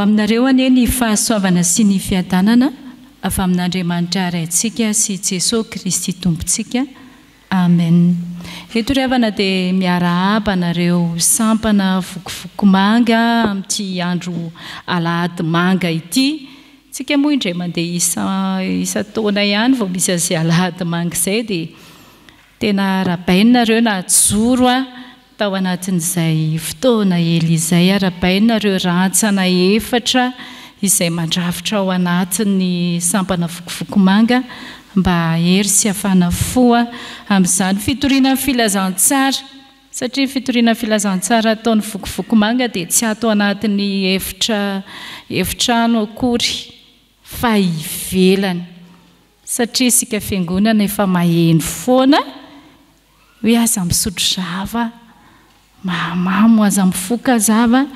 Ho aminareo anie ny fahasoavana sy ny fiadanana avy amin'Andriamanitra Raintsika sy Jesoa Kristy Tompontsika. Amen. Eto ry havana dia miarahaba anareo sampana vokovoko manga amin'ity andro alahady manga ity. Tsika moa indray mandeha isa isan-taona ihany vao misy an'izay alahady manga izay dia tena arahabaina nareo nahajoro a Tao anatin'izay fotoana ela izay, arahabaina ireo rantsana efatra izay mandrafitra ao anatin'ny sampana Vokovokomanga mba hahery sy hafana fo amin'izany fitoriana ny filazantsara, satria ny fitoriana ny filazantsara ataon'ny Vokovokomanga dia tsy ato anatin'ny efitra efitrano akory fa ivelany, satria isika fiangonana efa maheno foana Hoe aza misotro zava mahamamo, aza mifoka zava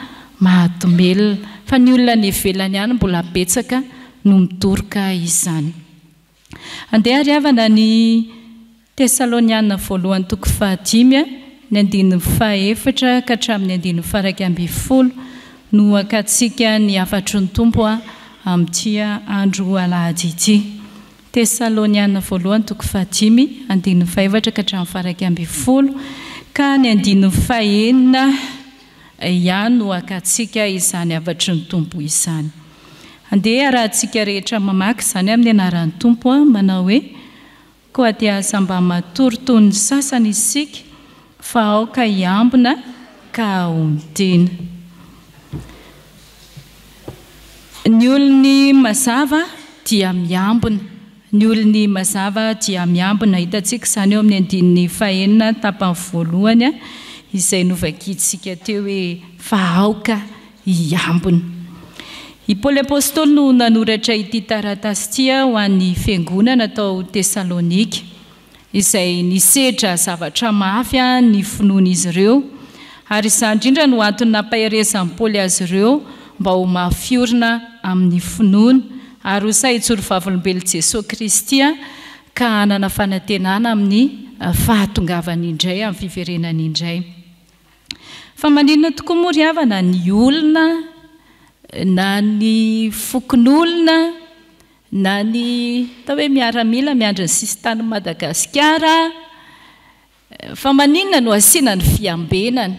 mahadomelina. Fa ny olona any ivelany any mbola betsaka no midoroka izany. Andeha ary havana ny Tesaloniana voalohany toko fahadimy, ny andininy fahaefatra ka hatramin'ny andininy faha-11 no hakantsika ny hafatry ny Tompo amin'ity andro alahady ity. Tesaloniana Voalohany toko fahadimy, andininy fahefatra ka hatramin'ny faha-11, ka ny andininy fahenina ihany no hakantsika izany hafatry ny Tompo izany. Andeha hiarahantsika rehetra mamaky izany amin'ny anaran'ny Tompo, manao hoe, Koa dia aza mba matory toy ny sasany isika, fa aoka hiambina ka haontena. Ny olon'ny mazava dia miambina. Ny olon'ny mazava dia miambina. Hitantsika izany eo amin'ny andininy fahenina tapany voalohany izay novakintsika teo hoe fa aoka hiambina. I Paoly Apostoly no nanoratra ity taratasy ity ho an'ny fiangonana tao Tesalonika. izay nisedra zavatra mafy ny finoan'izy ireo, ary izany indrindra no antony nampaherezan'i Paoly azy ireo mba ho mafy orina amin'ny finoana, ary ho sahy hijoro vavolombelon'i Jesoa Kristy ka hanana fanantenana amin'ny fahatongavany indray, amin'ny fiverenany indray. Fa maninona tokoa moa ry havana ny olona na ny fokonolona Na ny atao hoe miaramila miandry ny sisintanin'i Madagasikara, fa maninona no asiana ny fiambenana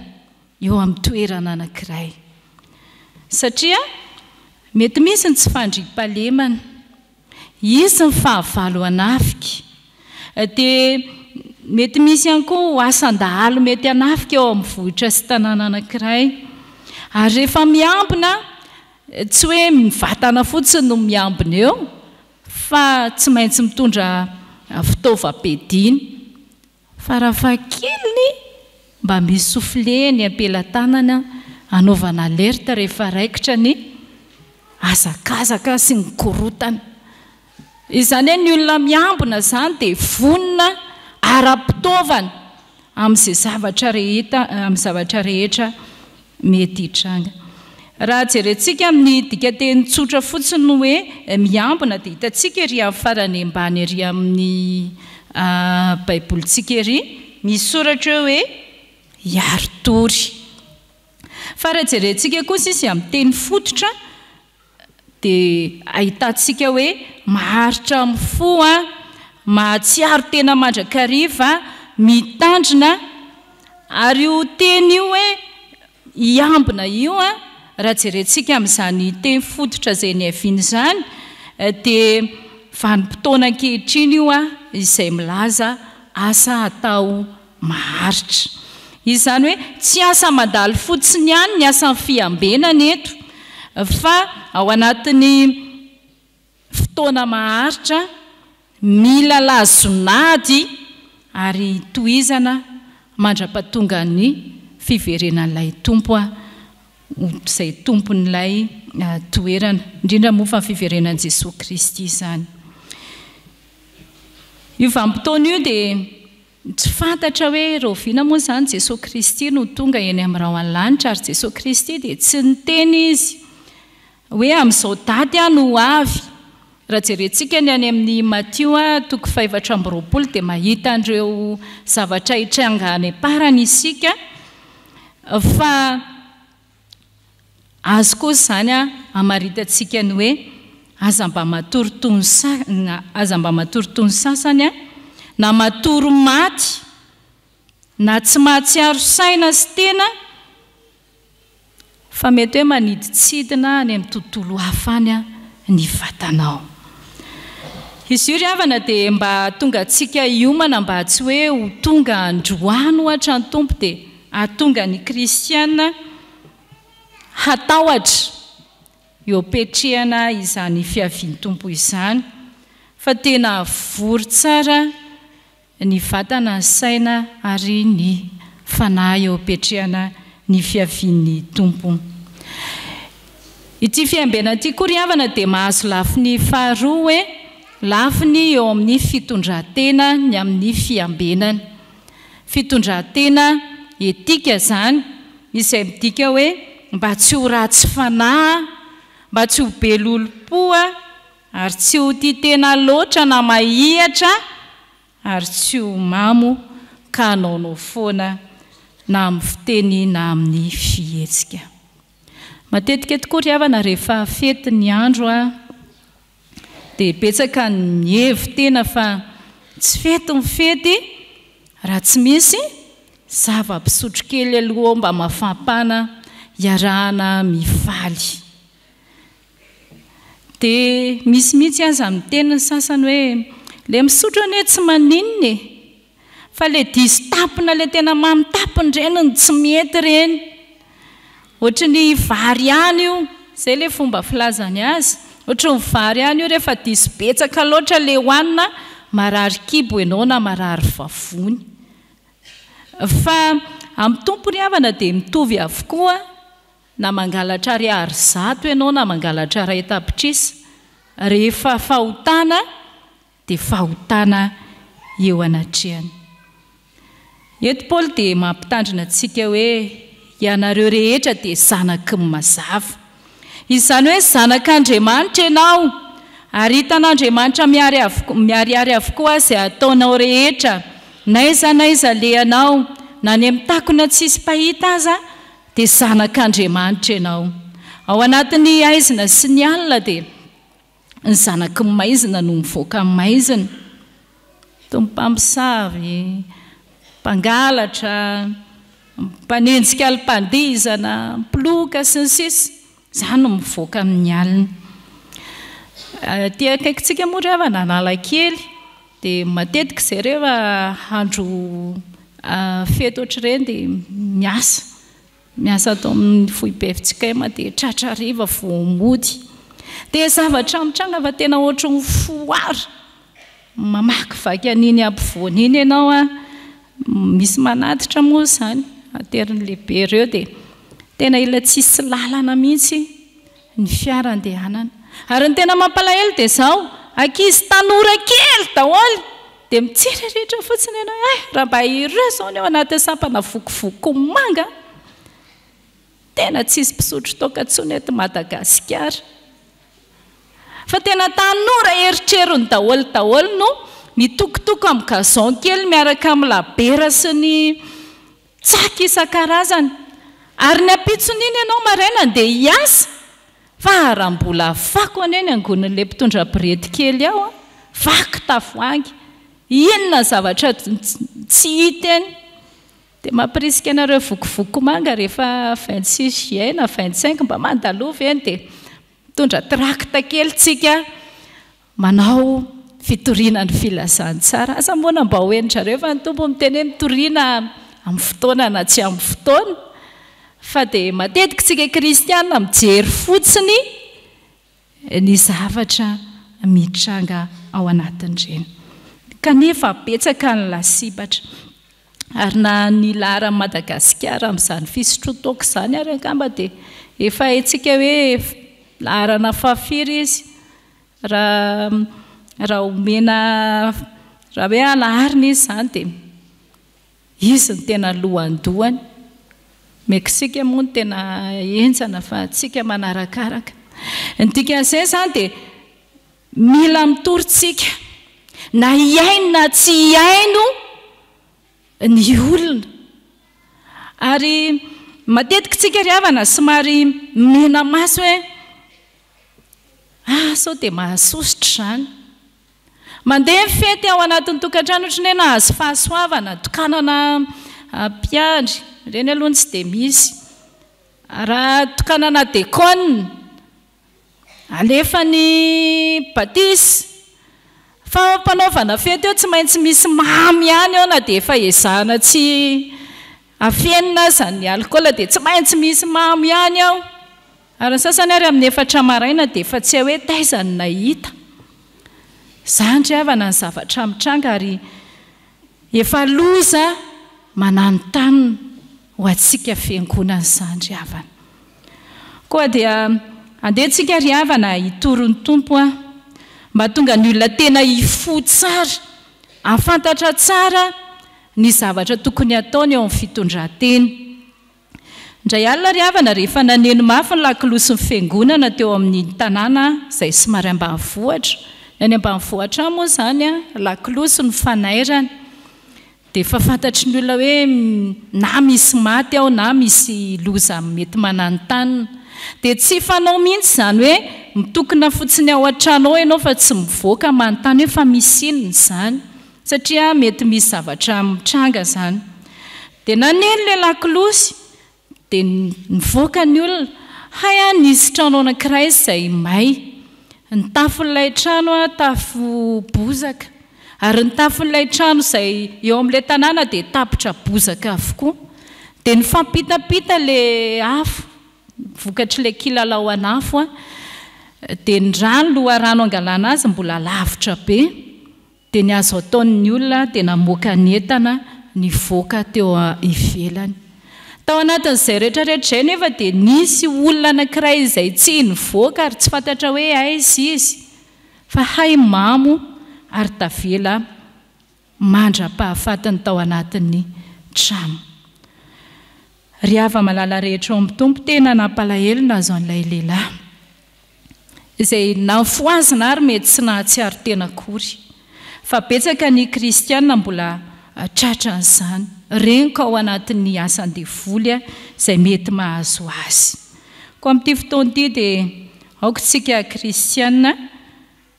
eo amin'ny toerana anankiray? Satria mety misy ny tsy fandriampahalemana, hisy ny fahavalo hanafika, dia mety misy ihany koa asan-dahalo mety hanafika eo amin'ny vohitra sy tanàna anankiray. Ary rehefa miambina Tsy hoe ny vatana fotsiny no miambina eo fa tsy maintsy mitondra fitaovam-piadiana. Farafahakeliny mba misy soufflet eny am-pelatanana hanaovana alerte rehefa raikitra ny hazakazaka sy ny korontana. Izany hoe ny olona miambina izany dia vonona ara-pitaovana amin'izay zavatra reheta amin'ny zavatra rehetra mety hitranga. Raha jerentsika amin'ny dikanteny tsotra fotsiny ny hoe miambina dia hitantsika ery amin'ny farany ambany ery amin'ny Baibolintsika ery misy soratra eo hoe hiari-tory. Fa raha jerentsika kosa izy amin'ny teny fototra dia ahitantsika hoe maharitra amin'ny fo, mahatsiaro tena mandrakariva, mitandrina, ary io teny io hoe hiambina io, raha jerentsika amin'izany teny fototra izay niaviany izany, dia vanim-potoana ankehitriny io izay milaza asa atao maharitra. Izany hoe tsy asa mandalo fotsiny ihany ny asan'ny fiambenana eto fa ao anatin'ny fotoana maharitra, mila lazon'ady ary tohizana mandra-pahatongan'ny fiverenan'ilay Tompo izay tompon'ilay toerana, indrindra moa fa ny fiverenan'i Jesoa Kristy izany. Io vanim-potoana io dia Tsy fantatra hoe rahoviana moa izany Jesoa Kristy no tonga eny amin'ny rahon'ny lanitra ary Jesoa Kristy dia tsy niteny Izy hoe amin'izao daty aho no ho avy. Raha jerentsika ny any amin'ny Matio toko fahefatra amby roapolo dia mahita an'ireo zavatra hitranga any am-parany isika fa. Azo koa izany hamaritantsika ny hoe aza mba matory toy ny sa, aza mba matory toy ny sasany, na matory maty, na tsy mahatsiaro saina sy tena, fa mety hoe manidintsidina any amin'ny tontolo hafa any ny vatanao. Izy io ry havana dia mba hahatonga antsika hiomana mba tsy hoe ho tonga androany ohatra ny Tompo dia hahatonga ny kristiana hatahotra eo am-petrehana izany fiavian'ny Tompo izany fa tena vory tsara ny vatana, ny saina ary ny fanahy eo am-piatrehana ny fiavian'ny Tompo. Ity fiambenana ity koa ry havana dia mahazo lafiny faharoa hoe lafiny eo amin'ny fitondran-tena ny amin'ny fiambenana. Fitondran-tena etika izany izay midika hoe mba tsy ho ratsy fanahy, mba tsy ho be lolompo, Ary tsy ho tia tena loatra na mahihatra ary tsy ho mamo ka hanaonao foana na amin'ny fiteny na amin'ny fihetsika. Matetika tokoa ry havana rehefa fety ny andro dia betsaka ny mihevi-tena fa tsy fety ny fety raha tsy misy zava-pisotro kely aloha ao mba mafampana hiarahana mifaly. Dia misy mihitsy aza miteny ny sasany hoe ilay misotro anie tsy maninona e! Fa ilay diso tampona ilay tena mamy tampony ireny no tsy mety ireny. Ohatry ny vary ihany io, izay ilay fomba filazany azy. Ohatry ny vary ihany io rehefa diso betsaka loatra ilay hohanina, marary kibo ianao na marary vavony. Fa amin'ny Tompo ry havana dia mitovy avokoa. Na mangalatra ariary zato ianao na mangalatra iray tapitrisa, rehefa fahotana dia fahotana eo anatrehany. Eto Paoly dia mampitandrina antsika hoe ianareo rehetra dia zanaky ny mazava. Izany hoe zanak'Andriamanitra ianao ary hitan'Andriamanitra miharihary avokoa izay ataonao rehetra, n'aiza n'aiza alehanao, na any amin'ny takona tsisy mpahita aza dia zanak'Andriamanitra ianao. Ao anatin'ny haizina sy ny alina dia ny zanaky ny maizina no mivoaka amin'ny maizina. Toy ny mpamosavy, mpangalatra, mpanenjika alim-pandihizana, mpiloka, sy ny sisa Izany no mivoaka amin'ny alina. Aty akaikintsika moa ry havana Analakely dia matetika izay rehefa andro fety ohatr'ireny dia miasa, miasa ato amin'ny foibe fjkm dia tratra hariva vao mody. Dia zavatra mitranga fa tena ohatran'ny foara mamakivaky an'iny ampovoany iny ianao an, misy manatitra moa izany, aterin'ny lehibe ireo dia tena ilay tsisy lalana mihitsy ny fiara andehanana. Ary ny tena mampalahelo dia izao, ankizy tanora kely daholo dia mitsiriritra fotsiny ianao hoe hay raha mba ireo izao ny ao anatin'ny sampana vokovoko manga an! Tena tsisy mpisotro toaka intsony eto Madagasikara. Fa tena tanora eritreriny daholo daholo no mitokotoko amin'ny gazon kely miaraka amin'ny labera sy ny Tsaky isan-karazany. Ary ny ampitson'iny ianao maraina andeha hiasa, fa raha mbola fako anie ny angonin'ilay mpitondra borety kely ao an, vaky tavoahangy, inona zavatra tsy hita eny. Dia mampirisika anareo vokovoko manga rehefa 26 juillet na 25 mba mandalova eny dia mitondra tract kely tsika Manao fitoriana ny filazantsara. Asa moa na mba ho henondrareo fa ny Tompo miteny hoe mitoriana amin'ny fotoana na tsy amin'ny fotoana. Fa dia matetika isika kristiana mijery fotsiny ny zavatra mitranga ao anatin'ireny. Kanefa betsaka ny lasibatra. Ary na ny laharan'i Madagasikara amin'izany fisotroan-toaka izany ary angamba dia efa haintsika hoe laharana fahafiry izy. Raha raha omena raha hoe alaharina izy izany dia izy no tena lohandohany. Meksika moa no tena henjana fa tsika manarakaraka. Ny dikan'izay izany dia mila mitory tsika na hihaino na tsy hihaino ny olona. Ary. Matetika tsika ry havana somary mena maso hoe ah sao dia mahasosotra izany. Mandeha ny fety ao anatin'ny tokantrano ohatran'ny hoe nahazo fahasoavana, tokanana mpiandry, ireny aloha no tsy dia misy. Raha tokanana dekona, alefa ny batisa. Fa am-panaovana fety eo tsy maintsy misy mamy ihany eo na dia efa ezahana tsy afenina aza ny alikaola dia tsy maintsy misy mamo ihany ao. Ary ny sasany ary amin'ny efatra maraina dia efa tsy hay hoe taiza no nahita. Izany ry havana ny zavatra mitranga ary efa loza mananontanona ho antsika fiangonana izany ry havana. Koa dia andeha tsika ry havana hitory ny Tompo a! Mba tonga ny olona tena hifoha tsara, hahafantatra tsara ny zavatra tokony hataony eo amin'ny fitondran-tena. Indray alina ry havana rehefa naneno mafy ny lakolosin'ny fiangonana teo amin'ny tanàna izay somary ambanivohitra, ny any ambanivohitra any moa izany lakolosy no fanairana, dia efa fantatry ny olona hoe na misy maty ao na misy loza mety mananontanona. Dia tsy fanao mihitsy izany hoe mitokona fotsiny ao an-trano ao ianao fa tsy mivoaka manontany hoe fa misy inona izany. Satria mety misy zavatra mitranga izany. Dia naneno ilay lakolosy, dia nivoaka ny olona. Hay an, nisy trano anankiray izay may. Ny tafon'ilay trano an, tafo bozaka. Ary ny tafon'ilay trano izay eo amin'ilay tanàna dia tapitra bozaka avokoa. Dia nifampitampita ilay afo, vokatr'ilay kilalao an'afo an. Dia ny rano, loharano angalana azy mbola lavitra be. Dia ny azo ataon'ny olona dia namoaka ny entana nivoaka teo ivelany. Tao anatin'izay rehetra rehetra izay nefa dia nisy olona anankiray izay tsy nivoaka ary tsy fantatra hoe aiza izy fa hay mamo ary tavela mandra-pahafatiny tao anatin'ny trano. Ry hava-malala rehetra ao amin'ny Tompo, tena nampalahelo ny nahazo an'ilay lehilahy. Izay nafohazina ary mety tsy nahatsiaro tena akory. Fa betsaka ny kristiana mbola tratran'izany. Reniko ao anatin'ny asan-devoly izay mety mahazo azy. Koa amin'ity fotoana ity dia aoka isika kristiana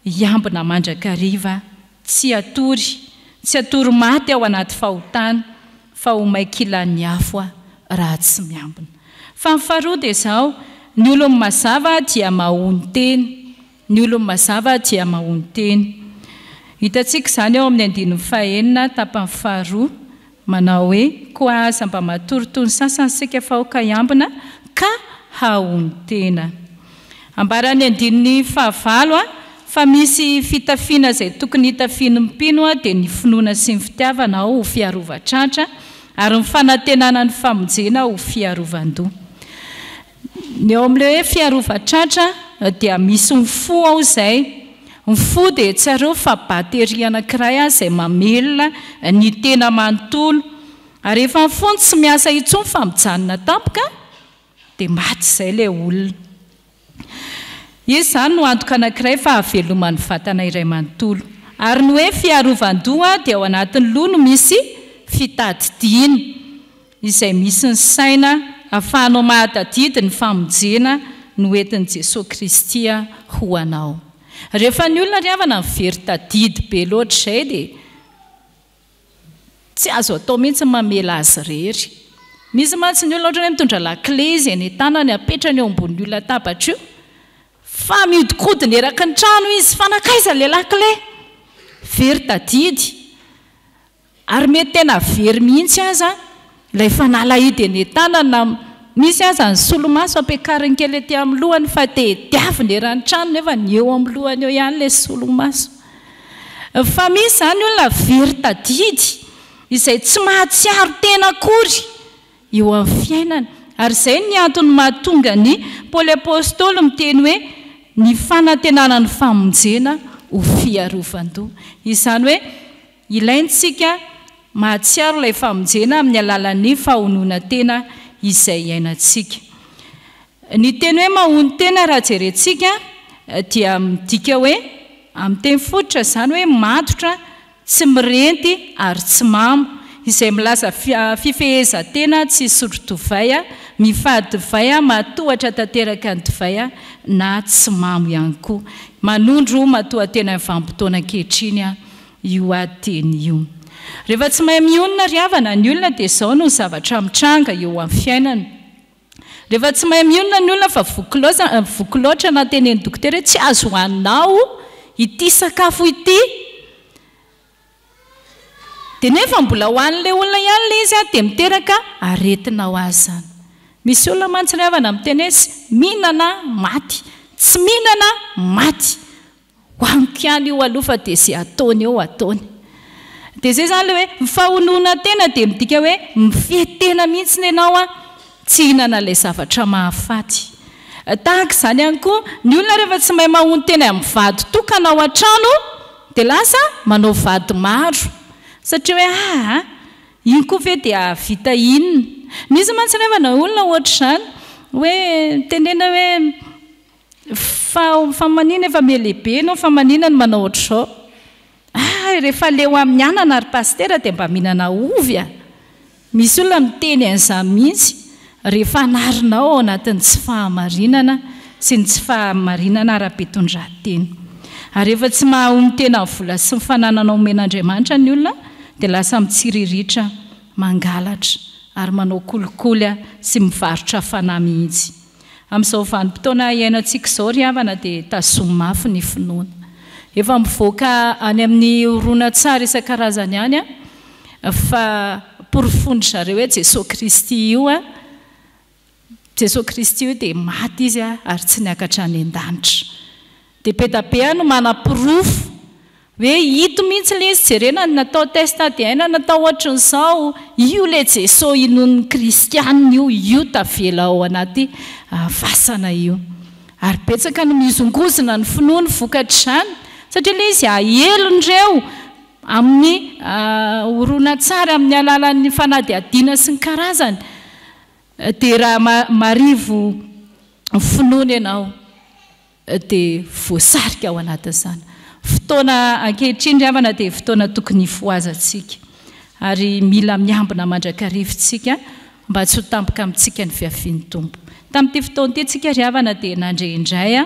Hiambina mandrakariva, tsy hatory, tsy hatory maty ao anaty fahotana, fa ho may kilan'ny afo aho raha tsy miambina. Fa ny faharoa dia izao, ny olon'ny mazava dia mahonon-tena, ny olon'ny mazava dia mahonon-tena. Hitantsika izany ao amin'ny andininy fahenina tapany faharoa, manao hoe, Koa aza mba matory toy ny sasany isika fa aoka hiambina ka hahonon-tena. Ambaran'ny andininy fahavalo fa misy fitafiana izay tokony hitafian'ny mpino dia ny finoana sy ny fitiavana ao ho fiarovan-tratra ary ny fanantenana ny famonjena ho fiarovan-doha. Ny ao amin'ilay hoe fiarovan-tratra dia misy ny fo ao izay. Ny fo dia tsarovy fa bateria anankiray izay mamelona ny tena manontolo. Ary rehefa ny fo no tsy miasa intsony fa mijanona tampoka dia maty izay ilay olona. Izy izany no antoka anankiray fahaveloman'ny vatana iray manontolo. Ary ny hoe fiarovan-doha dia ao anatin'ny loha no misy fitadidiana, izay misy ny saina ahafahanao mahatadidy ny famonjena noentin'i Jesoa Kristy ho anao. Rehefa ny olona ry havana very tadidy be loatra izay dia Tsy azo atao mihitsy ny mamela azy irery. Misy mantsy ny olona ohatra hoe mitondra lakile izy eny an-tanany apetrany eo ambonin'io latabatra io fa mihodinkodina eraky ny trano izy fa nankaiza ilay lakile? Very tadidy. Ary mety tena very mihitsy aza ilay fanalahidy eny an-tanany na misy aza ny solomaso ampiakariny kely ety amin'ny lohany fa tediaviny eran'ny trano nefa ny eo amin'ny lohany eo ihany ilay solomaso. Fa misy izany olona very tadidy izay tsy mahatsiaro tena akory eo amin'ny fiainany. Ary izay ny antony mahatonga ny Paoly Apostoly miteny hoe ny fanantenana ny famonjena ho fiarovan-doha. Izany hoe ilaintsika mahatsiaro ilay famonjena amin'ny alalan'ny fahononan-tena izay iainantsika. Ny teny hoe mahonon-tena raha jerentsika dia midika hoe, amin'ny teny fototra izany hoe matotra, tsy mirenty ary tsy mamo. izay milaza fifehezan-tena tsy hisotro divay, mifady divay, mahatohatra tanteraka ny divay na tsy mamo ihany koa. Manondro matoantena ny vanim-potoana ankehitriny io teny io. Rehefa tsy mahay mionona ry havana ny olona dia izao no zavatra mitranga eo amin'ny fiainany. Rehefa tsy mahay mionona ny olona fa voky loatra, voky loatra na tenenin'ny dokotera hoe tsy azo hohaninao ity sakafo ity, dia nefa mbola hohanin'ilay olona ihany ilay izy dia miteraka aretina ho azy izany. Misy olona mantsy ry havana miteny hoe tsy mihinana maty, tsy mihinana maty. Hohaniko ihany io aloha fa dia izay ataony eo ataony. Dia izay izany ilay hoe ny fahononan-tena dia midika hoe mifehy tena mihitsy ianao an, tsy hihinana ilay zavatra mahafaty. Tahaka izany ihany koa, ny olona rehefa tsy mahay mahonon-tena amin'ny vady tokana ao an-trano dia lasa manao vady maro. Satria hoe aa, iny koa ve dia hahavita inona. Misy mantsy nefa na olona ohatr'izany hoe tenena hoe Fa fa manina efa miha lehibe enao fa manina no manao ohatr'izao? Ah rehefa leo amin'ny anana ry pasitera dia mba mihinana ovy a! Misy olona miteny an'izany mihitsy rehefa anarinao ao anatin'ny tsy fahamarinana sy ny tsy fahamarinana ara-pitondran-tena. Ary rehefa tsy mahaonon-tena ny vola sy ny fananana omen'Andriamanitra ny olona dia lasa mitsiriritra, mangalatra ary manao kolikoly sy mivarotra fanahy mihitsy. Amin'izao vanim-potoana iainantsika izao ry havana dia tazomy mafy ny finoana. Efa mivoaka any amin'ny horonantsary isan-karazany any fa porofoin-dry zareo hoe Jesoa Kristy io, Jesoa Kristy io dia maty Izy ary tsy niakatra any an-danitra. Dia be da be no manaporofo hoe ito mihitsy ilay izy, jerena ny natao test ADN natao ohatran'izao, io ilay Jeso inoan'ny kristianina io, io tavela ao anaty fasana io. Ary betsaka no mihozongozona ny finoany vokatr'izany, satria ilay izy ahelon'ireo amin'ny horonantsary amin'ny alalan'ny fanadihadiana sy ny karazany, dia raha marivo finoana ianao. dia voasarika ao anatin'izany. Fotoana ankehitriny ry havana dia fotoana tokony hifohazantsika ary mila miambina mandrakariva isika mba tsy ho tampoka amintsika ny fiavian'ny Tompo. Tamin'ity fotoana ity isika ry havana dia nandre indray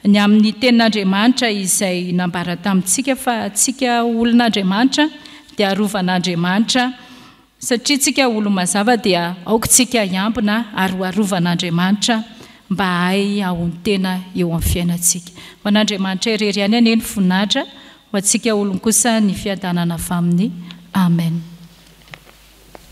ny amin'ny tenin'Andriamanitra izay nambara tamintsika fa tsika olon'Andriamanitra dia arovan'Andriamanitra Satria tsika olo-mazava dia aoka tsika hiambina ary ho arovan'Andriamanitra mba hahay hahonon-tena eo amin'ny fiainantsika. Ho an'Andriamanitra irery ihany anie ny voninahitra, ho antsika olon-kosa ny fiadanana avy aminy. Amen.